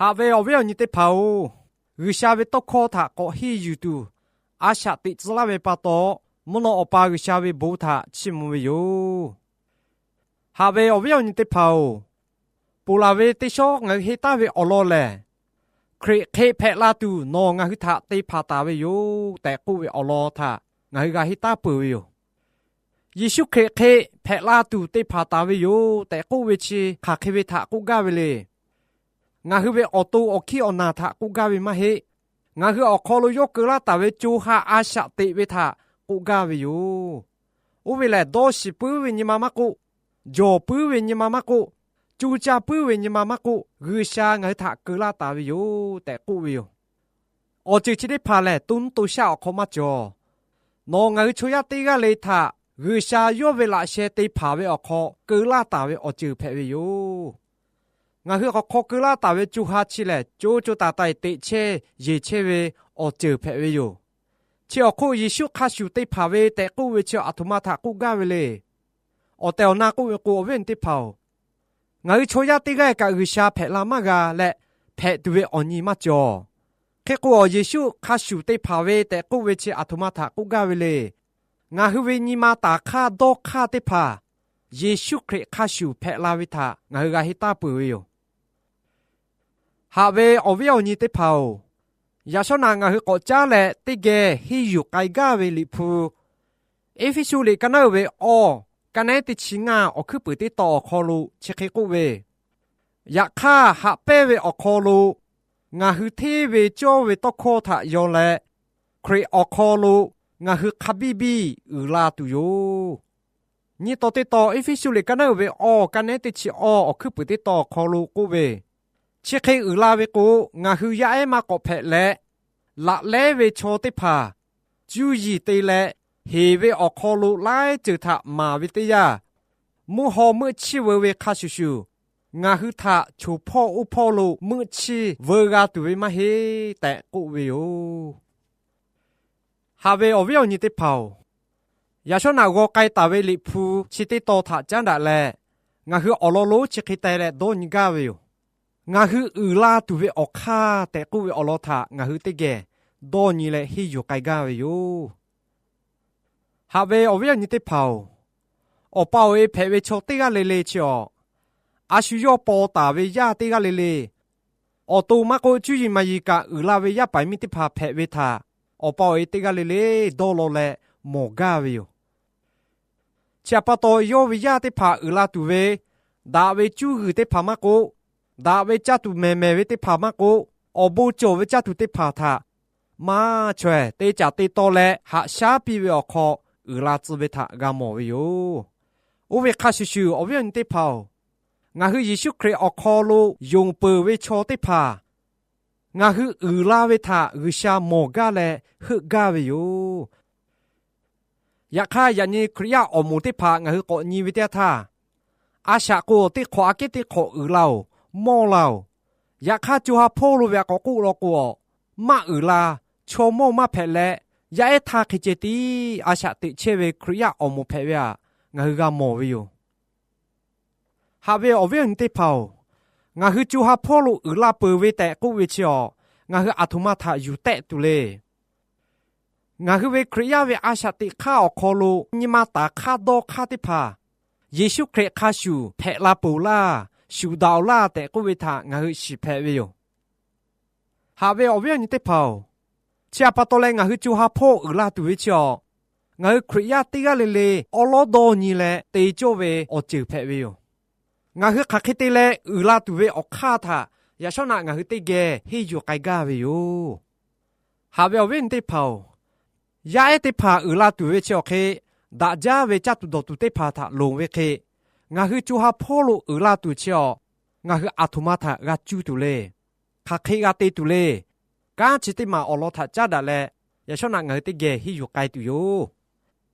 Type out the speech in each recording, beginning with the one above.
Haꞈ ve awˬ viˉ awˬ nyi teˇ hpaˍ-oˬ, G'uiˬsha ve tawˇ hkawˇ htaꞈ k'awꞈ henˇ yuˬ tuˬ, a shaꞈ teꞈ tcuh laˇ ve pa taw, mvuhˇ naw Awˬ pa G'uiˬsha ve bon htaꞈ chiˇ mvuh ve yoˬ. Haꞈ ve awˬ viˉ awˬ nyi teˇ hpaˍ-oˬ, ponˬ laˬ ve teˇ shawˉ ngaˬ hui henˇ taˍ ve awˬ lawn lehˬ, Hkriꞈ hk'e hpehꞈ la tuˬ nawˬ ngaˬ hui htaꞈ te hpanˍ taˍ ve yoˬ tehꞈ k'oˆ ve awˬ lawn htaꞈ ngaˬ hui g'a henˇ taˍ peuˬ ve yoˬ. Yeˍsuˆ Hkriꞈ hk'e hpehꞈ la tuˬ te hpanˍ taˍ ve yoˬ tehꞈ k'oˆ ve chi hk'aˬ hk'e ve htaꞈ k'oˆ gaˇ ve le. Ngaˬ hui ve awˬ to awˬ hkiˇ awˬ naˬ htaꞈ k'oˆ gaˇ ve maˇ heˆ. Ngaˬ hui awˬ hk'aw lo yawˇ keu laˇ taˍ ve co ha a shaꞈ teꞈ ve htaꞈ k'oˆ gaˇ ve yoˬ. Oˇ ve lehˬ, dawˇ shiˍ puiˉ ve nyi ma maˇ k'oˆ, jawˬ puiˉ ve nyi ma maˇ k'oˆ, co caˇ puiˉ ve nyi ma maˇ k'oˆ, G'uiˬsha ngaˬ hui htaꞈ keu laˇ taˍ ve yoˬ tehꞈ k'oˆ ve yoˬ. Awˬ ceuˬ chi teˇ hpaˍ lehˬ, to nuˇ to shaˆ awˬ hk'aw maˇ cawˬ. Nawˬ ngaˬ hui chaw yaˇ teˇ g'aˇ le htaꞈ G'uiˬsha yawˇ ve laꞈ sheh te hpanˍ ve awˬ hk'aw keu laˇ taˍ ve awˬ ceuˬ hpehꞈ ve yoˬ. Ngaˬ hui awˬ hk'aw keu laˇ taˍ ve co ha chi lehˬ, co co taiˍ taiˍ teꞈ chehˇ yeˬ chehˇ ve awˬ ceuˬ hpehꞈ ve yoˬ. Chi awˬ hk'oˆ Yeˍsuˆ hk'a shuˍ te hpanˍ ve tehꞈ k'oˆ ve chi aˬ htoꞈ ma htaꞈ k'oˆ gaˇ ve le. Awˬ tehˬ awˬ na k'oˆ ve k'o, awˬ viˉ awˬ nyi teˇ hpaˍ-oˬ, ngaˬ hui chaw yaˇ teˇ g'aˇ kaꞈ G'uiˬsha hpehꞈ la maˇ g'a leh, hpehꞈ tuˬ ve awˬ nyi maˇ cawˬ. Hk'e k'o, Yeˍsuˆ hk'a shuˍ te hpanˍ ve tehꞈ k'oˆ ve chi aˬ htoꞈ ma htaꞈ k'oˆ gaˇ ve le. Ngaˬ hui ve nyi ma taˍ hk'aˇ dawˇ hk'aˇ teˇ hpaˍ Yeˍsuˆ Hkriꞈ hk'a shuˍ hpehꞈ la ve htaꞈ ngaˬ hui g'a henˇ taˇ peuˬ ve yoˬ. Haꞈ ve awˬ viˉ awˬ nyi teˇ hpaˍ-oˬ, yaꞈ shawˉ naꞈ ngaˬ hui k'awꞈ caˉ leh teˇ geh henˇ yuˬ k'ai gaˇ ve Liꞈ hpu, Eˇfeˇsuꞈ liꞈ ka naˉ uiˍ ve awˇ, ka nehˉ teˇ chi ngaˇ awˬ hkuiˉ puiˍ teˇ tawn awˬ hk'aw lo chi hk'e k'oˆ ve, Yaꞈ hk'aˇ, haꞈ pehnˇ ve awˬ hk'aw lo ngaˬ hui hteˇ ve cawˇ ve tawˇ hkawˇ htaꞈ yaw leh, Hkriꞈ awˬ hk'aw lo ngaˬ hui hk'a biˇ biˇ uiˍ la tuˬ yoˬ. Nyiˇ tawn teˇ tawn Eˇfeˇsuꞈ liꞈ ka naˉ uiˍ ve awˇ, ka nehˉ teˇ chi awˇ awˬ hkuiˉ puiˍ teˇ tawn awˬ hk'aw lo k'oˆ ve, Chi hk'e uiˍ la ve k'o, ngaˬ hui yaˇ ehˉ maˇ k'awꞈ hpehꞈ leh, laꞈ lehˉ ve chaw teˇ hpaˍ cuˇ yiˍ te leh, heˍ ve awˬ hk'aw lo laiˉ ceuˬ htaꞈ maˍ ve teˇ yanˇ, mvuhˇ haw meuˆ chiˇ veu ve hk'a shuˍ shuˍ, ngaˬ hui htaꞈ choˬ hpawˇ oˇ hpawˇ lo meuˆ chiˇ veu g'a tuˬ ve maˇ heˆ tehꞈ k'oˆ ve yoˬ. Haꞈ ve awˬ viˉ awˬ nyi teˇ hpaˍ-oˬ, yaꞈ shawˉ naꞈ g'aw k'ai taˍ ve Liꞈ hpu chi teˇ tawn htaꞈ caˉ daꞈ leh, ngaˬ hui awˬ lawn lonˉ chi hk'e te leh dawˇ nyi gaˇ ve yoˬ. Ngaˬ hui uiˍ la tuˬ ve awˬ hk'aˇ tehꞈ k'oˆ ve awˬ lawn htaꞈ ngaˬ hui teˇ geh dawˇ nyi leh henˇ yuˬ k'ai gaˇ ve yoˬ. Haꞈ ve awˬ viˉ awˬ nyi teˇ hpaˍ-oˬ, awˬ pa awˬ e hpehꞈ ve chaw teˇ g'aˇ le le chi awˬ, a shu yawˇ paw taˍ ve yaˇ teˇ g'aˇ le le, awˬ to maˇ k'oˆ, cuˇ yiˍ maˍ yiˍ kaꞈ uiˍ la ve yaˇ paˍ miˇ teˇ hpaˍ hpehꞈ ve htaꞈ awˬ pa awˬ e teˇ g'aˇ le le dawˇ law leh mawˬ gaˇ ve yoˬ. Chi htaꞈ pa taw, yawˇ ve yaˇ teˇ hpaˍ uiˍ la tuˬ ve, daꞈ ve cuˇ g'uiˬ teˇ hpaˍ maˇ k'oˆ, daꞈ ve caˇ tuˬ mehˍ mehˍ ve teˇ hpaˍ maˇ k'oˆ, awˬ bon cawˬ ve caˇ tuˬ teˇ hpaˍ htaꞈ maˇ chaweh te caˍ te taw leh haꞈ shaˉ piˇ ve awˬ hk'aw uiˍ la tcuh ve htaꞈ g'a mawˬ ve yoˬ. Oˇ ve hk'a shuˍ shuˍ, awˬ viˉ awˬ nyi teˇ hpaˍ-oˬ, ngaˬ hui Yeˍsuˆ Hkriꞈ awˬ hk'aw lo yonˍ peuˬ ve chaw teˇ hpaˍ ngaˬ hui uiˍ la ve htaꞈ G'uiˬsha mawˬ gaˇ leh heuˆ gaˇ ve yoˬ. Yaꞈ hk'aˇ, yaꞈ nyi Hkriꞈ yaˇ awˬ moˍ teˇ hpaˍ ngaˬ hui k'awꞈ nyi ve teˇ yanˇ htaˇ, a shaꞈ k'o teˇ hk'awꞈ aꞈ kehˉ teˇ hk'awꞈ uiˍ la-oˬ, mawˇ la-oˬ. Yaꞈ hk'aˇ, co ha hpawˇ lo ve aꞈ k'awꞈ k'oˆ law k'o, maˇ uiˍ la, chaw mawˇ maˇ hpehꞈ leh, yaˇ ehˉ htaˇ hk'e ceh tiˉ a shaꞈ teꞈ chehˇ ve Hkriꞈ yaˇ awˬ moˍ hpehꞈ ve htaꞈ ngaˬ hui g'a mawˬ ve yoˬ. Haꞈ ve awˬ viˉ awˬ nyi teˇ hpaˍ-oˬ, ngaˬ hui co ha hpawˇ lo uiˍ la peuˬ ve tehꞈ k'oˆ ve chi awˬ, ngaˬ hui aˬ htoꞈ ma htaꞈ yuˬ tehˆ tuˬ le. Ngaˬ hui ve Hkriꞈ yaˇ ve a shaꞈ teꞈ hk'aˇ awˬ hk'aw lo nyi ma taˍ hk'aˇ dawˇ hk'aˇ teˇ hpaˍ Yeˍsuˆ Hkriꞈ hk'a shuˍ hpehꞈ la peuˬ laˇ, shuˍ daꞈ-oˬ laˇ tehꞈ k'oˆ ve htaꞈ ngaˬ hui shiˍ hpehꞈ ve yoˬ. Haꞈ ve awˬ viˉ awˬ nyi teˇ hpaˍ-oˬ, chi htaꞈ pa taw leh ngaˬ hui co ha hpawˇ uiˍ la tuˬ ve chi awˬ, ngaˬ hui Hkriꞈ yaˇ teˇ g'aˇ le le awˉ lawˉ dawˇ nyi leh te cawˇ ve awˬ ceuˬ hpehꞈ ve yoˬ. Ngaˬ hui hk'aˬ hk'e te leh uiˍ la tuˬ ve awˬ hk'aˇ htaꞈ yaꞈ shawˉ naꞈ ngaˬ hui teˇ geh henˇ yuˬ k'ai gaˇ ve yoˬ. Haꞈ ve awˬ viˉ awˬ nyi teˇ hpaˍ-oˬ, yaˇ ehˉ teˇ hpaˍ uiˍ la tuˬ ve chi awˬ hk'e, daꞈ jaˇ ve caˇ tuˬ dawˬ tuˬ teˇ hpaˍ htaꞈ loˍ ve hk'e, ngaˬ hui co ha hpawˇ lo uiˍ la tuˬ chi awˬ, ngaˬ hui aˬ htoꞈ ma htaꞈ g'a cuˇ tuˬ le. Hk'aˬ hk'e g'a te tuˬ le. Kanˉ chi teˇ maˬ awˬ lawn htaꞈ caˉ daꞈ leh, yaꞈ shawˉ naꞈ ngaˬ hui teˇ geh henˇ yuˬ k'ai tuˬ yoˬ.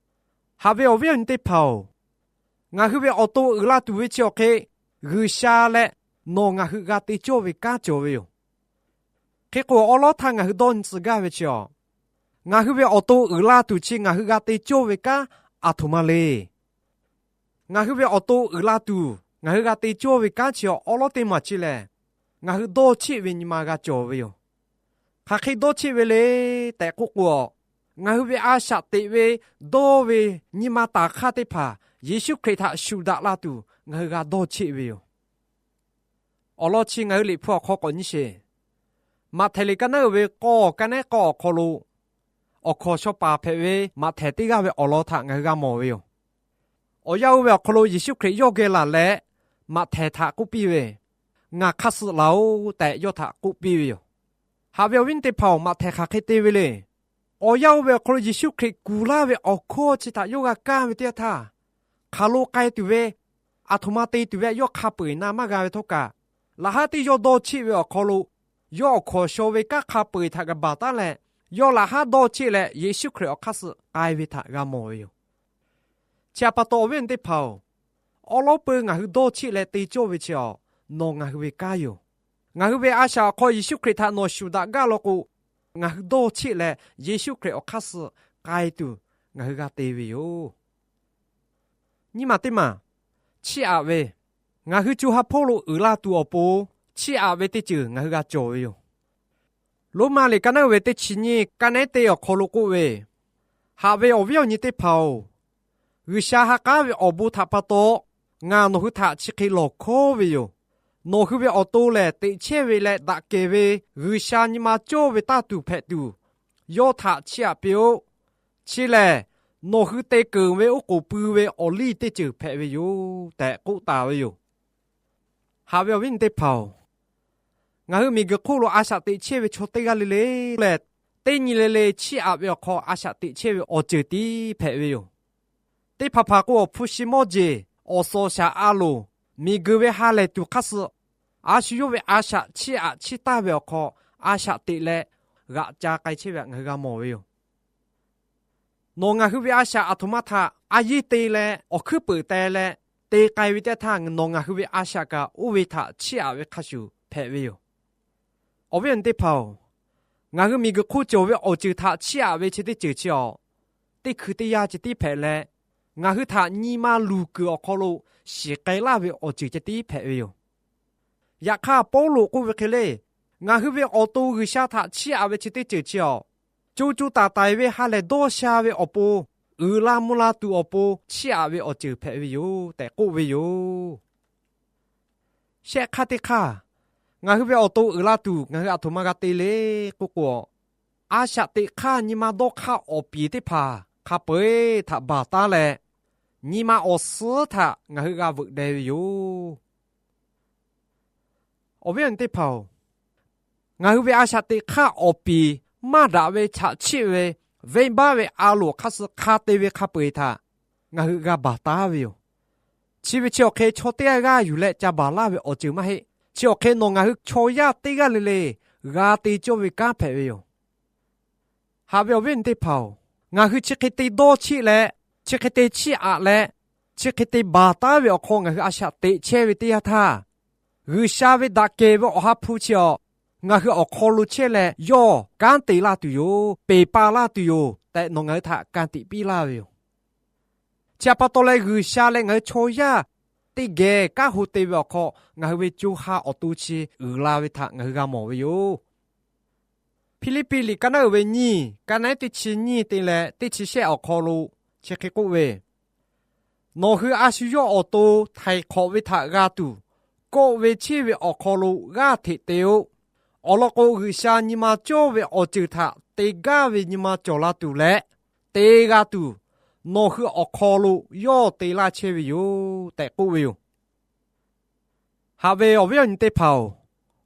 Haꞈ ve awˬ viˉ awˬ nyi teˇ hpaˍ-oˬ, ngaˬ hui ve awˬ to uiˍ la tuˬ ve chi awˬ hk'e, G'uiˬsha leh nawˬ ngaˬ hui g'a te cawˇ ve kanˉ cawˬ ve yoˬ. Hk'e k'o, awˉ lawˉ htaˇ ngaˬ hui dawˇ nyi tcuh gaˇ ve chi awˬ, ngaˬ hui ve awˬ to uiˍ la tuˬ chi ngaˬ hui g'a te cawˇ ve kanˉ aˬ htoꞈ ma le. Ngaˬ hui ve awˬ to uiˍ la tuˬ ngaˬ hui g'a te cawˇ ve kanˉ chi awˬ awˉ lawˉ teˇ maˬ chi lehˬ, ngaˬ hui dawˇ cheˆ ve nyi ma g'a cawˬ ve yoˬ. Hk'aˬ hk'e dawˇ cheˆ ve le tehꞈ k'oˆ k'o, ngaˬ hui ve a shaꞈ teꞈ ve dawˇ ve nyi ma taˍ hk'aˇ teˇ hpaˍ Yeˍsuˆ Hkriꞈ htaꞈ shuˍ daꞈ la tuˬ ngaˬ hui g'a dawˇ cheˆ ve yoˬ. Awˬ lawn chi ngaˬ hui Liꞈ hpu awˬ hk'aw k'awꞈ nyi sheˍ. Maꞈhtehˍ liꞈ ka naˉ uiˍ ve k'awˇ, ka nehˉ k'awˇ awˬ hk'aw lo awˬ hkawnˍ shaw paˍ hpehꞈ ve Maꞈhtehˍ teˇ g'aˇ ve awˬ lawn htaꞈ ngaˬ hui g'a mawˬ ve yoˬ. Awˬ yanˇ oˇ ve awˬ hk'aw lo Yeˍsuˆ Hkriꞈ yawˇ geh laˬ leh, Maꞈhtehˍ htaꞈ k'oˆ piˇ ve, Ngaˬ hk'aˇ suh laˬ-oꞈ tehꞈ yawˇ htaꞈ k'oˆ piˇ ve yoˬ. Haꞈ ve awˬ viˉ teˇ hpaˍ-oˬ, Maꞈhtehˍ hk'aˬ hk'e te ve le. Awˬ yanˇ oˇ ve awˬ hk'aw lo Yeˍsuˆ Hkriꞈ kuˬ laˇ ve awˬ hkawˇ chi htaꞈ yawˇ g'a kaˇ ve teˇ yanˇ htaˇ, hk'aˬ lo k'ai tuˬ ve, aˬ htoꞈ ma te tuˬ ve yawˇ hk'a peu-eˬ na maˇ g'a ve htawˇ kaꞈ, laꞈ haˉ teˇ yawˇ dawˇ cheˆ ve awˬ hk'aw lo, yawˇ awˬ hkawnˍ shaw ve kanˉ hk'a peu-eˬ htaꞈ g'a baˬ taˉ leh, yawˇ laꞈ haˉ dawˇ cheˆ leh Yeˍsuˆ Hkriꞈ awˬ hk'aˇ suh k'ai ve htaꞈ g'a mawˬ ve yoˬ. Chi htaꞈ pa taw awˬ viˉ awˬ nyi teˇ hpaˍ-oˬ, awˉ lawˉ peu ngaˬ hui dawˇ cheˆ leh te cawˇ ve chi awˬ, nawˬ ngaˬ hui ve kanˉ yoˬ. Ngaˬ hui ve a shaꞈ awˬ hk'aw Yeˍsuˆ Hkriꞈ htaꞈ nawˬ shuˍ daꞈ gaˇ law k'o, ngaˬ hui dawˇ cheˆ leh Yeˍsuˆ Hkriꞈ awˬ hk'aˇ suh k'ai tuˬ ngaˬ hui g'a te ve yoˬ. Nyiˇ maˬ teˇ maˬ, chiˇ aꞈ ve, ngaˬ hui co ha hpawˇ lo uiˍ la tuˬ awˬ pon chiˇ aꞈ ve teˇ ceuˬ ngaˬ hui g'a cawˬ ve yoˬ. Roˉmaꞈ liꞈ ka naˉ uiˍ ve teˇ chi nyiˇ, ka nehˉ teˇ awˬ hk'aw lo k'oˆ ve, Haꞈ ve awˬ viˉ awˬ nyi teˇ hpaˍ-oˬ, G'uiˬsha ha k'aˉ ve awˬ bon htaꞈ pa taw ngaˬ nawˬ hui htaꞈ chi hk'e lawˬ hkawˉ ve yoˬ. Nawˬ hui ve awˬ to lehˬ, teꞈ chehˇ ve leh daꞈ kehˬ ve G'uiˬsha nyi ma cawˇ ve tanˇ tuˬ hpehꞈ tuˬ, yawˇ htaꞈ chiˇ aꞈ piˇ-oˆ. Chi lehˬ, nawˬ hui te keunˍ ve oˉ k'oˍ pui ve awˬ liˇ teˇ ceuˬ hpehꞈ ve yoˬ tehꞈ k'oˆ taˍ ve yoˬ. Haꞈ ve awˬ viˉ awˬ nyi teˇ hpaˍ-oˬ, ngaˬ hui miˬguiˬ hk'oˆ lo a shaꞈ teꞈ chehˇ ve chaw teˇ g'aˇ le le lehˬ, teˇ nyi le le chiˇ aꞈ ve awˬ hk'aw a shaꞈ teꞈ chehˇ ve awˬ ceuˬ tiˉ hpehꞈ ve yoˬ. Teˇ hpaˍ hpaˍ k'o, awˬ hpu shi mawˇ jeˬ, awˬ suhˍ shaˍ a loˍ, miˬguiˬ ve ha lehˬ tuˬ hk'aˇ suh, a shu yawˇ ve a shaꞈ chiˇ aꞈ chiˇ taˇ ve awˬ hk'aw a shaꞈ teꞈ leh g'aꞈ ca k'ai chehˇ ve htaꞈ ngaˬ hui g'a mawˬ ve yoˬ. Nawˬ ngaˬ hui ve a shaꞈ aˬ htoꞈ ma htaꞈ a yehˇ te leh awˬ hkuiˉ peunˍ teh leh te k'ai ve teˇ htaˇ, nawˬ ngaˬ hui ve a shaꞈ kaꞈ oˇ ve htaꞈ chiˇ aꞈ ve hk'a shuˍ hpehꞈ ve yoˬ. Awˬ viˉ awˬ nyi teˇ hpaˍ-oˬ, ngaˬ hui miˬguiˬ hk'oˆ cawˬ ve awˬ ceuˬ htaꞈ chiˇ aꞈ ve chi teˇ ceuˬ chi awˬ, teˇ hkui teˇ yanˇ ceh tiˉ hpehꞈ leh, ngaˬ hui htaꞈ nyi ma luˬ kuiˬ awˬ hk'aw lo shiˍ k'ai laˇ ve awˬ ceuˬ ceh tiˉ hpehꞈ ve yoˬ. Yaꞈ hk'aˇ, Pawˇluꞈ k'oˆ ve hk'e le, ngaˬ hui ve awˬ to G'uiˬsha htaꞈ chiˇ aꞈ ve chi teˇ ceuˬ chi awˬ, co co taiˍ taiˍ ve ha lehˬ dawˇ sha ve awˬ pon, uiˍ la mvuh la tuˬ awˬ pon chiˇ aꞈ ve awˬ ceuˬ hpehꞈ ve yoˬ tehꞈ k'oˆ ve yoˬ. Shehˆ hk'aˇ teˇ hk'aˇ, ngaˬ hui ve awˬ to uiˍ la tuˬ ngaˬ hui aˬ htoꞈ ma g'a te le k'oˆ k'o, a shaꞈ teꞈ hk'aˇ nyi ma dawˇ hk'aˇ awˬ piˍ teˇ hpaˍ hk'a peu-eˬ htaꞈ baˬ taˉ leh, nyi ma awˬ suhˉ htaꞈ ngaˬ hui g'a veuꞈ deh ve yoˬ. Awˬ viˉ awˬ nyi teˇ hpaˍ-oˬ, ngaˬ hui ve a shaꞈ teꞈ hk'aˇ awˬ piˍ maˇ daꞈ ve chaꞈ chiˆ ve venˇbaˆ ve a loˍ hk'aˇ suh hk'a te ve hk'a peu-eˬ htaꞈ ngaˬ hui g'a baˬ taˉ ve yoˬ. Chi ve chi awˬ hk'e chaw teˇ g'aˇ g'aˇ yuˬ leh ca baˬ laˇ ve awˬ ceuˬ maˇ heˆ. Chi awˬ hk'e nawˬ ngaˬ hui chaw yaˇ teˇ g'aˇ le le g'a te cawˇ ve kanˉ hpehꞈ ve yoˬ. Haꞈ ve awˬ viˉ awˬ nyi teˇ hpaˍ-oˬ, ngaˬ hui chi hk'e te dawˇ cheˆ leh, chi hk'e te chiˇ aꞈ leh, chi hk'e te baˬ taˉ ve awˬ hk'aw ngaˬ hui a shaꞈ teꞈ chehˇ ve teˇ yanˇ htaˇ, G'uiˬsha ve daꞈ kehˬ ve Awˬ ha hpu chi awˬ, ngaˬ hui awˬ hk'aw lo chehˇ leh yawˇ kanˉ te laˇ tuˬ yoˬ, peˬ pa laˇ tuˬ yoˬ tehꞈ nawˬ ngaˬ hui htaꞈ ka tiꞈ piˇ laˇ ve yoˬ. Chi htaꞈ pa taw leh, G'uiˬsha leh ngaˬ hui chaw yaˇ teˇ geh kanˉ ho te ve awˬ hk'aw, ngaˬ hui ve co ha awˬ to chi uiˍ la ve htaꞈ ngaˬ hui g'a mawˬ ve yoˬ. Hpiˇliˇpiˆ liꞈ ka naˉ uiˍ ve nyiˇ, ka naˉ teˇ chi nyiˇ te leh teˇ chi shehˆ awˬ hk'aw lo chi hk'e k'oˆ ve, Nawˬ hui a shu yawˇ awˬ to htaiˍ hk'awꞈ ve htaꞈ g'a tuˬ, kawˆ ve cheˇ ve awˬ hk'aw lo g'aˇ hteꞈ te-o. Awˬ lawn k'o, G'uiˬsha nyi ma cawˇ ve awˬ ceuˬ htaꞈ te gaˇ ve nyi ma cawˬ la tuˬ leh, te g'a tuˬ, nawˬ hui awˬ hk'aw lo yawˇ te laˇ chehˇ ve yoˬ tehꞈ k'oˆ ve yoˬ. Haꞈ ve awˬ viˉ awˬ nyi teˇ hpaˍ-oˬ,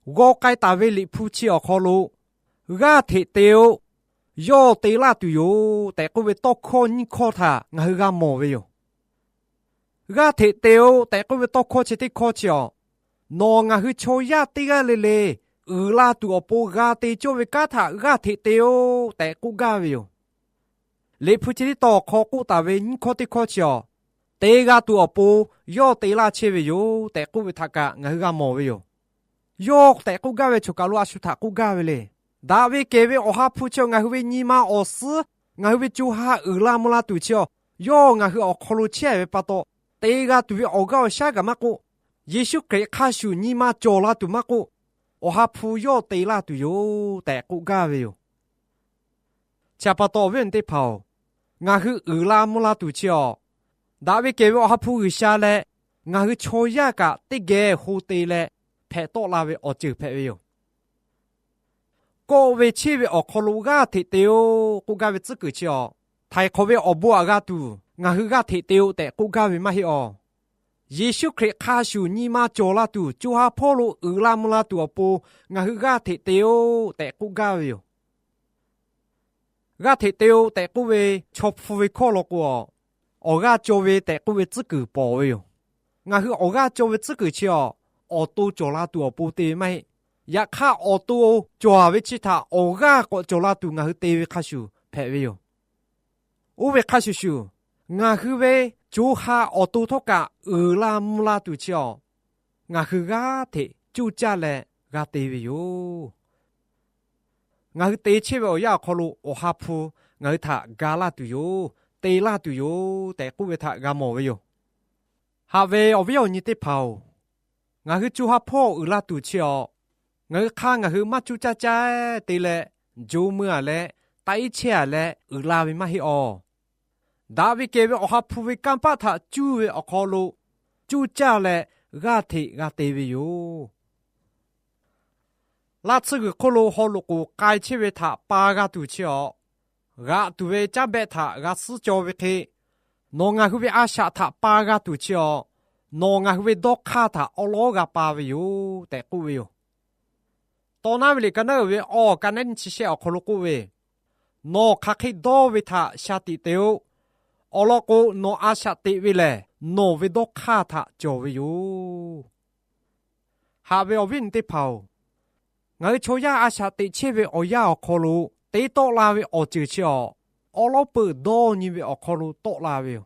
g'aw k'ai taˍ ve Liꞈ hpu chi awˬ hk'aw lo g'aˇ hteꞈ te-o, yawˇ te laˇ tuˬ yoˬ tehꞈ k'oˆ ve tawˇ hkawˇ nyiˇ hkawˇ htaꞈ ngaˬ hui g'a mawˬ ve yoˬ. G'aˇ hteꞈ te-o tehꞈ k'oˆ ve tawˇ hkawˇ chi teˇ hkawˇ chi awˬ, nawˬ ngaˬ hui chaw yaˇ teˇ g'aˇ le le uiˍ la tuˬ awˬ pon g'a te cawˇ ve kanˉ htaꞈ g'aˇ hteꞈ te-o tehꞈ k'oˆ gaˇ ve yoˬ. Liꞈ hpu chi teˇ tawn awˬ hk'aw k'oˆ taˍ ve nyiˇ hkawˇ teˇ hkawˇ chi awˬ, te g'a tuˬ awˬ pon yawˇ te laˇ chehˇ ve yoˬ tehꞈ k'oˆ ve htaꞈ kaꞈ ngaˬ hui g'a mawˬ ve yoˬ. Yawˇ tehꞈ k'oˆ gaˇ ve choˬ kaˬ lo a shu htaꞈ k'oˆ gaˇ ve le. Daꞈ ve kehˬ ve Awˬ ha hpu chi awˬ ngaˬ hui ve nyi ma awˬ suhˉ, ngaˬ hui ve co ha uiˍ la mvuh la tuˬ chi awˬ, yawˇ ngaˬ hui awˬ hk'aw lo chehˇ ve pa taw, te g'a tuˬ ve awˬ g'aˇ awˬ shaˉ kaꞈ maˇ k'oˆ, Yeˍsuˆ Hkriꞈ hk'a shuˍ nyi ma cawˬ la tuˬ maˇ k'oˆ, Awˬ ha hpu yawˇ te laˇ tuˬ yoˬ tehꞈ k'oˆ gaˇ ve yoˬ. Chi htaꞈ pa taw, awˬ viˉ awˬ nyi teˇ hpaˍ-oˬ, ngaˬ hui uiˍ la mvuh la tuˬ chi awˬ, daꞈ ve kehˬ ve Awˬ ha hpu G'uiˬsha leh ngaˬ hui chaw yaˇ kaꞈ teˇ geh ho te leh hpehꞈ tawˆ la ve awˬ ceuˬ hpehꞈ ve yoˬ. Kawˆ ve cheˇ ve awˬ hk'aw lo g'aˇ hteꞈ te-o k'oˆ gaˇ ve tcuhˉ kuiˬ chi awˬ, htaiˍ hk'awꞈ ve awˬ bon aꞈ g'a tuˬ ngaˬ hui g'aˇ hteꞈ te-o tehꞈ k'oˆ gaˇ ve maˇ heˆ awˬ. Yeˍsuˆ Hkriꞈ hk'a shuˍ nyi ma cawˬ la tuˬ, co ha hpawˇ lo uiˍ la mvuh la tuˬ awˬ pon ngaˬ hui g'aˇ hteꞈ te-o tehꞈ k'oˆ gaˇ ve yoˬ. G'aˇ hteꞈ te-o tehꞈ k'oˆ ve chaw hpu ve hkawˇ law k'o, awˬ g'aˇ caw ve tehꞈ k'oˆ ve tcuhˉ kuiˬ pawˍ ve yoˬ. Ngaˬ hui awˬ g'aˇ caw ve tcuhˉ kuiˬ chi awˬ, awˬ to cawˬ la tuˬ awˬ pon te ve maˇ heˆ. Yaꞈ hk'aˇ, awˬ to cawˬ ve chi htaꞈ awˬ g'aˇ k'awꞈ cawˬ la tuˬ ngaˬ hui te ve hk'a shuˍ hpehꞈ ve yoˬ. Oˇ ve hk'a shuˍ shuˍ, ngaˬ hui ve co ha awˬ to htawˇ kaꞈ uiˍ la mvuh la tuˬ chi awˬ, ngaˬ hui g'aˇ hteꞈ cuˇ caˇ leh g'a te ve yoˬ. Ngaˬ hui te chehˇ ve awˬ yanˇ awˬ hk'aw lo Awˬ ha hpu ngaˬ hui htaꞈ ga laˇ tuˬ yoˬ, te laˇ tuˬ yoˬ tehꞈ k'oˆ ve htaꞈ g'a mawˬ ve yoˬ. Haꞈ ve awˬ viˉ awˬ nyi teˇ hpaˍ-oˬ, ngaˬ hui co ha hpawˇ uiˍ la tuˬ chi awˬ, ngaˬ hui hk'aˇ ngaˬ hui maˇ cuˇ caˇ caˇ te leh, jo mui-a leh, taꞈ iˉ chehˇ-a leh uiˍ la ve maˇ heˆ awˬ. Daꞈ ve kehˬ ve Awˬ ha hpu ve kanˇ paˆ htaꞈ cuˇ ve awˬ hk'aw lo cuˇ caˇ leh g'aˇ hteꞈ g'a te ve yoˬ. Laˇ tsuhˇ g'uiˬ hk'oˆ lo haw loꞈ k'oˍ k'ai chehˇ ve htaꞈ pa g'a tuˬ chi awˬ, g'aꞈ tuˬ ve caˉ behˆ htaꞈ g'a suhˉ caw ve hk'e, nawˬ ngaˬ hui ve a shaꞈ htaꞈ pa g'a tuˬ chi awˬ, nawˬ ngaˬ hui ve dawˇ hk'aˇ htaꞈ awˉ lawˉ g'a pa ve yoˬ tehꞈ k'oˆ ve yoˬ. Tawˇ naˉ ve liꞈ ka naˉ uiˍ ve awˬ ka naˉ nyi chi shehˆ awˬ hk'aw lo k'oˆ ve, Nawˬ hk'aˬ hk'e dawˇ ve htaꞈ shaˍ tiꞈ te-o. Awˬ lawn k'o, nawˬ a shaꞈ teꞈ ve lehˬ nawˬ ve dawˇ hk'aˇ htaꞈ cawˬ ve yoˬ. Haꞈ ve awˬ viˉ awˬ nyi teˇ hpaˍ-oˬ, ngaˬ hui chaw yaˇ a shaꞈ teꞈ chehˇ ve awˬ yanˇ awˬ hk'aw lo te tawˆ la ve awˬ ceuˬ chi awˬ, awˉ lawˉ peuˬ dawˇ nyi ve awˬ hk'aw lo tawˆ la ve yoˬ.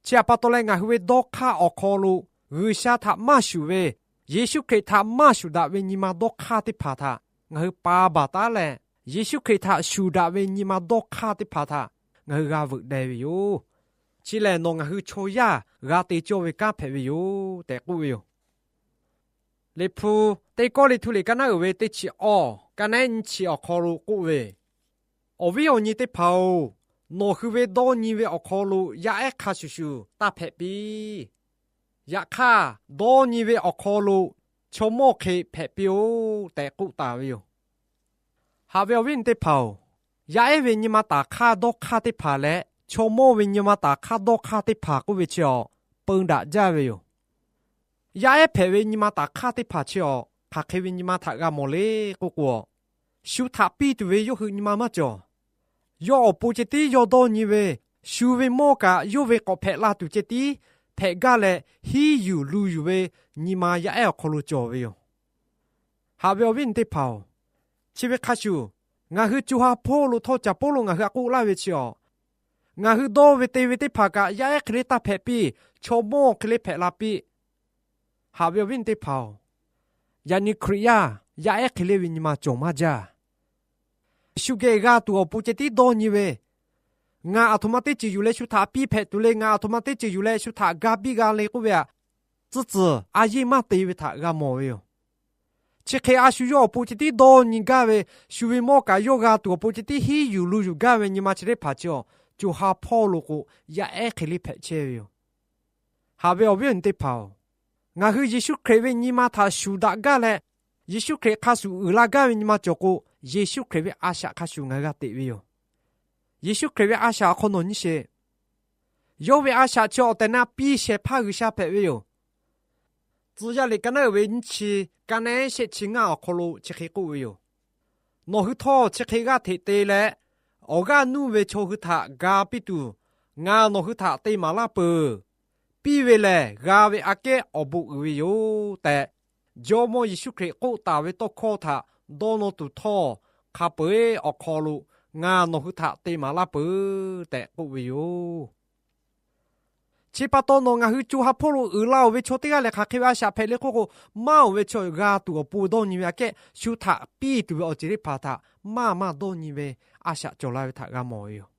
Chi htaꞈ pa taw leh, ngaˬ hui ve dawˇ hk'aˇ awˬ hk'aw lo G'uiˬsha htaꞈ maˇ shuˍ ve, Yeˍsuˆ Hkriꞈ htaꞈ maˇ shuˍ daꞈ ve nyi ma dawˇ hk'aˇ teˇ hpaˍ htaꞈ ngaˬ hui pa baˬ taˉ leh, Yeˍsuˆ Hkriꞈ htaꞈ shuˍ daꞈ ve nyi ma dawˇ hk'aˇ teˇ hpaˍ htaꞈ ngaˬ hui g'a veuꞈ deh ve yoˬ. Chi lehˬ, nawˬ ngaˬ hui chaw yaˇ g'a te cawˇ ve kanˉ hpehꞈ ve yoˬ tehꞈ k'oˆ ve yoˬ. Liꞈ hpu teˇ kawˇ liꞈ htu liꞈ ka naˉ uiˍ ve teˇ chi awˬ ka naˉ nyi chi awˬ hk'aw lo k'oˆ ve, Awˬ viˉ awˬ nyi teˇ hpaˍ-oˬ, nawˬ hui ve dawˇ nyi ve awˬ hk'aw lo yaˇ ehˉ hk'a shuˍ shuˍ taˇ hpehꞈ piˇ. Yaꞈ hk'aˇ, dawˇ nyi ve awˬ hk'aw lo chaw mawˇ hk'e hpehꞈ piˇ-oˆ tehꞈ k'oˆ taˍ ve yoˬ. Haꞈ ve awˬ viˉ awˬ nyi teˇ hpaˍ-oˬ, yaˇ ehˉ ve nyi ma taˍ hk'aˇ dawˇ hk'aˇ teˇ hpaˍ leh chaw mawˇ ve nyi ma taˍ hk'aˇ dawˇ hk'aˇ teˇ hpaˍ k'oˆ ve chi awˬ, peun daꞈ jaˇ ve yoˬ. Yaˇ ehˉ hpehꞈ ve nyi ma taˍ hk'aˇ teˇ hpaˍ chi awˬ, hk'aˬ hk'e ve nyi ma htaꞈ g'a mawˬ le k'oˆ k'o, shu htaꞈ piˇ tuˬ ve yawˇ hui nyi ma maˇ cawˬ. Yawˇ awˬ pon ceh tiˉ yawˇ dawˇ nyi ve, shu ve mawˇ kaꞈ yawˇ ve k'awꞈ hpehꞈ la tuˬ ceh tiˉ hpehꞈ gaˇ leh, hiˉ yuˬ lu yuˬ ve nyi ma yaˇ ehˉ awˬ hk'aw lo cawˬ ve yoˬ. Haꞈ ve awˬ viˉ awˬ nyi teˇ hpaˍ-oˬ, chi ve hk'a shuˍ, ngaˬ hui co ha hpawˇ lo htawˇ caˍ pawˆ lo ngaˬ hui a k'oˆ laˇ ve chi awˬ, ngaˬ hui dawˇ ve te ve teˇ hpaˍ kaꞈ yaˇ ehˉ hk'e le taˇ hpehꞈ piˇ, chaw mawˇ hk'e le hpehꞈ la piˇ. Haꞈ ve awˬ viˉ awˬ nyi teˇ hpaˍ-oˬ, yaꞈ nyi Hkriꞈ yaˇ yaˇ ehˉ hk'e le ve nyi ma cawˬ maˇ jaˇ. Shu geh g'a tuˬ awˬ pon ceh tiˉ dawˇ nyi ve, ngaˬ aˬ htoꞈ ma teˇ ceuˬ yuˬ leh shu htaꞈ piˇ hpehꞈ tuˬ le, ngaˬ aˬ htoꞈ ma teˇ ceuˬ yuˬ leh shu htaꞈ ga biˇ g'a le k'oˆ ve aꞈ, tcuhˉ tcuhˬ a yeˇ maˇ te ve htaꞈ g'a mawˬ ve yoˬ. Chi hk'e a shu yawˇ awˬ pon ceh tiˉ dawˇ nyi gaˇ ve, shu ve mawˇ kaꞈ yawˇ g'a tuˬ awˬ pon ceh tiˉ hiˉ yuˬ lu yuˬ gaˇ ve nyi ma chi teˇ hpaˍ chi awˬ, co ha hpawˇ lo k'o, yaˇ ehˉ hk'e le hpehꞈ chehˇ ve yoˬ. Haꞈ ve awˬ viˉ awˬ nyi teˇ hpaˍ-oˬ, ngaˬ hui Yeˍsuˆ Hkriꞈ ve nyi ma htaꞈ shuˍ daꞈ gaˇ leh, Yeˍsuˆ Hkriꞈ hk'a shuˍ uiˍ la gaˇ ve nyi ma cawˬ k'o, Yeˍsuˆ Hkriꞈ ve a shaꞈ hk'a shuˍ ngaˬ hui g'a teꞈ ve yoˬ. Yeˍsuˆ Hkriꞈ ve a shaꞈ awˬ hk'aw nawˬ nyi sheˍ. Yawˇ ve a shaꞈ chi awˬ tehˬ na piˇ shehˍ hpaˇ G'uiˬsha hpehꞈ ve yoˬ. Tcuh yaˇ liꞈ ka naˉ uiˍ ve nyiˇ chi, ka naˉ shehˆ chi ngaˇ awˬ hk'aw lo chi hk'e k'oˆ ve yoˬ. Nawˬ hui htawˇ chi hk'e g'aˇ hteꞈ te leh, awˬ g'aˇ nuˇ ve chaw hui htaꞈ ga piˇ tuˬ, ngaˬ nawˬ hui htaꞈ te maˍ laˇ peuˬ. Piˇ ve lehˬ, g'a ve aꞈ kehˉ awˬ bon uiˍ ve yoˬ tehꞈ, Jawˇmawˇ Yeˍsuˆ Hkriꞈ k'oˆ taˍ ve tawˇ hkawˇ htaꞈ dawˇ nawˇ tuˬ htawˇ, hk'a peu-eˬ awˬ hk'aw lo ngaˬ nawˬ hui htaꞈ te maˍ laˇ peuˬ tehꞈ k'oˆ ve yoˬ. Chi pa taw, nawˬ ngaˬ hui co ha hpawˇ lo uiˍ la-oˬ ve chaw teˇ g'aˇ lehˬ, hk'aˬ hk'e ve a shaꞈ hpehꞈ le k'oˆ k'o, maˇ-oˬ ve chaw g'a tuˬ awˬ pon dawˇ nyi ve aꞈ kehˉ, shu htaꞈ piˇ tuˬ ve awˬ ceuˬ teˇ hpaˍ htaꞈ maˇ maˇ dawˇ nyi ve a shaꞈ cawˬ la ve htaꞈ g'a mawˬ ve yoˬ.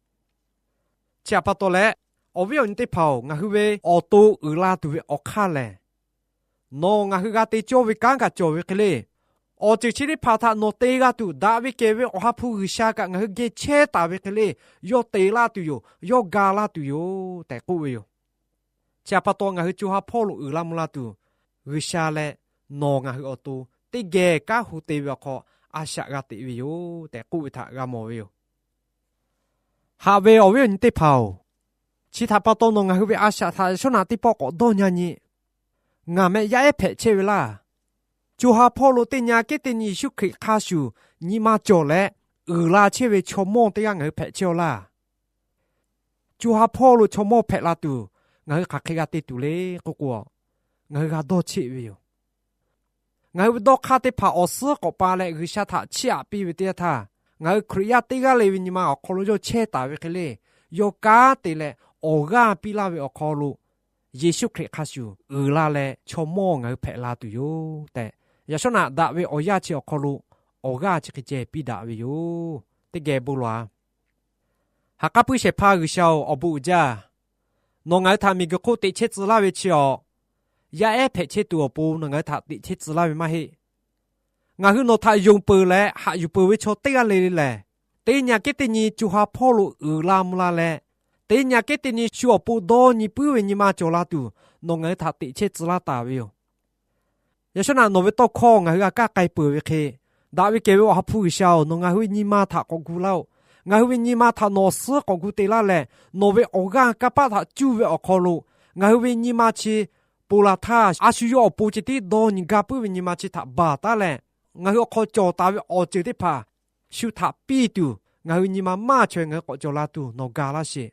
Chi htaꞈ pa taw leh, awˬ viˉ awˬ nyi teˇ hpaˍ-oˬ, ngaˬ hui ve awˬ to uiˍ la tuˬ ve awˬ hk'aˇ lehˬ, nawˬ ngaˬ hui g'a te cawˇ ve kanˉ kaꞈ cawˬ ve hk'e le. Awˬ ceuˬ chi teˇ hpaˍ htaꞈ nawˬ te g'a tuˬ, daꞈ ve kehˬ ve Awˬ ha hpu G'uiˬsha kaꞈ ngaˬ hui geh chehˇ taˍ ve hk'e le, yawˇ te laˇ tuˬ yoˬ, yawˇ ga laˇ tuˬ yoˬ tehꞈ k'oˆ ve yoˬ. Chi htaꞈ pa taw, ngaˬ hui co ha hpawˇ lo uiˍ la mvuh la tuˬ, G'uiˬsha leh nawˬ ngaˬ hui awˬ to teˇ geh kanˉ hu te ve awˬ hk'aw a shaꞈ g'a teꞈ ve yoˬ tehꞈ k'oˆ ve htaꞈ g'a mawˬ ve yoˬ. Haꞈ ve awˬ viˉ awˬ nyi teˇ hpaˍ-oˬ, chi htaꞈ pa taw nawˬ ngaˬ hui ve a shaꞈ htaꞈ yaꞈ shawˉ naꞈ teˇ pawˆ k'awꞈ dawˇ nyi nyi. Ngaˬ meh yaˇ ehˉ hpehꞈ chehˇ ve laˇ. Co ha hpawˇ lo teˇ nyi aꞈ kehˉ teˇ nyi Yeˍsuˆ Hkriꞈ hk'a shuˍ nyi ma cawˬ leh uiˍ la chehˇ ve chaw mawˇ teˇ g'aˇ ngaˬ hui hpehꞈ chehˇ-aw laˇ. Co ha hpawˇ lo chaw mawˇ hpehꞈ la tuˬ, ngaˬ hui hk'aˬ hk'e g'a te tuˬ le k'oˆ k'o, ngaˬ hui g'a dawˇ cheˆ ve yoˬ. Ngaˬ hui ve dawˇ hk'aˇ teˇ hpaˍ awˬ suhˉ k'awꞈ pa leh G'uiˬsha htaꞈ chiˇ aꞈ piˇ ve teˇ yanˇ htaˇ, ngaˬ hui Hkriꞈ yaˇ teˇ g'aˇ le ve nyi ma awˬ hk'aw lo yawˇ chehˇ taˍ ve hk'e le, yawˇ kanˉ te leh awˬ g'aˇ piˇ laˇ ve awˬ hk'aw lo Yeˍsuˆ Hkriꞈ hk'a shuˍ uiˍ la leh chaw mawˇ ngaˬ hui hpehꞈ la tuˬ yoˬ tehꞈ, yaꞈ shawˉ naꞈ daꞈ ve awˬ yanˇ chi awˬ hk'aw lo awˬ g'aˇ chi hk'e ceh piˇ daꞈ ve yoˬ. Teˇ geh bon lawˬ-a. Ha k'aˉ puiˉ shehˍ hpaˇ G'uiˬsha-oˬ, awˬ bon uiˍ jaˇ. Nawˬ ngaˬ hui htaꞈ miˬguiˬ hk'oˆ teꞈ chehˇ tcuh laˇ ve chi awˬ, yaˇ ehˉ hpehꞈ chehˇ tuˬ awˬ pon nawˬ ngaˬ hui htaꞈ teꞈ chehˇ tcuh laˇ ve maˇ heˆ. Ngaˬ hui nawˬ htaꞈ yonˍ peuˬ leh haꞈ yuˬ peuˬ ve chaw teˇ g'aˇ le le lehˬ, teˇ nyi aꞈ kehˉ teˇ nyi co ha hpawˇ lo uiˍ la mvuh la leh, teˇ nyi aꞈ kehˉ teˇ nyi shu awˬ pon dawˇ nyi puiˉ ve nyi ma cawˬ la tuˬ, nawˬ ngaˬ hui htaꞈ teꞈ chehˇ tcuh laˇ taˍ ve yoˬ. Yaꞈ shawˉ naꞈ nawˬ ve tawˇ hkawˇ ngaˬ hui g'a kaˇ k'ai peuˬ ve hk'e, daꞈ ve kehˬ ve Awˬ ha hpu G'uiˬsha-oˬ, nawˬ ngaˬ hui ve nyi ma htaꞈ k'awꞈ gu laˇ-oˆ. Ngaˬ hui ve nyi ma htaꞈ nawˬ awˬ suhˉ k'awꞈ gu te laˇ leh, nawˬ ve awˬ g'aˇ kanˇ paˆ htaꞈ cuˇ ve awˬ hk'aw lo, ngaˬ hui ve nyi ma chi ponˬ laˬ htaˇ, a shu yawˇ awˬ pon ceh tiˉ dawˇ nyi gaˇ puiˉ ve nyi ma chi htaꞈ baˬ taˉ leh, ngaˬ hui awˬ hk'aw cawˬ taˍ ve awˬ ceuˬ teˇ hpaˍ shu htaꞈ piˇ tuˬ, ngaˬ hui nyi ma maˇ chaweh ngaˬ hui k'awꞈ cawˬ la tuˬ nawˬ ga laˇ sheˍ.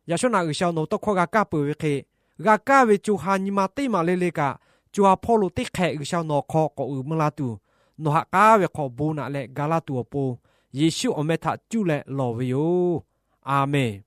Yaꞈ shawˉ naꞈ G'uiˬsha nawˬ ve tawˇ hkawˇ g'a kaˇ peuˬ ve hk'e, g'a kaˇ ve co ha nyi ma teˇ maˬ le le kaꞈ, co ha hpawˇ lo teˇ hk'ehꞈ G'uiˬsha nawˬ awˬ hk'aw k'awꞈ uiˍ mvuh la tuˬ, nawˬ ha k'aˉ ve hk'aw bon naꞈ leh ga laˇ tuˬ awˬ pon, Yeˍsuˆ awˬ meh htaꞈ cuˇ leh lawˬ ve yoˬ. A menˬ.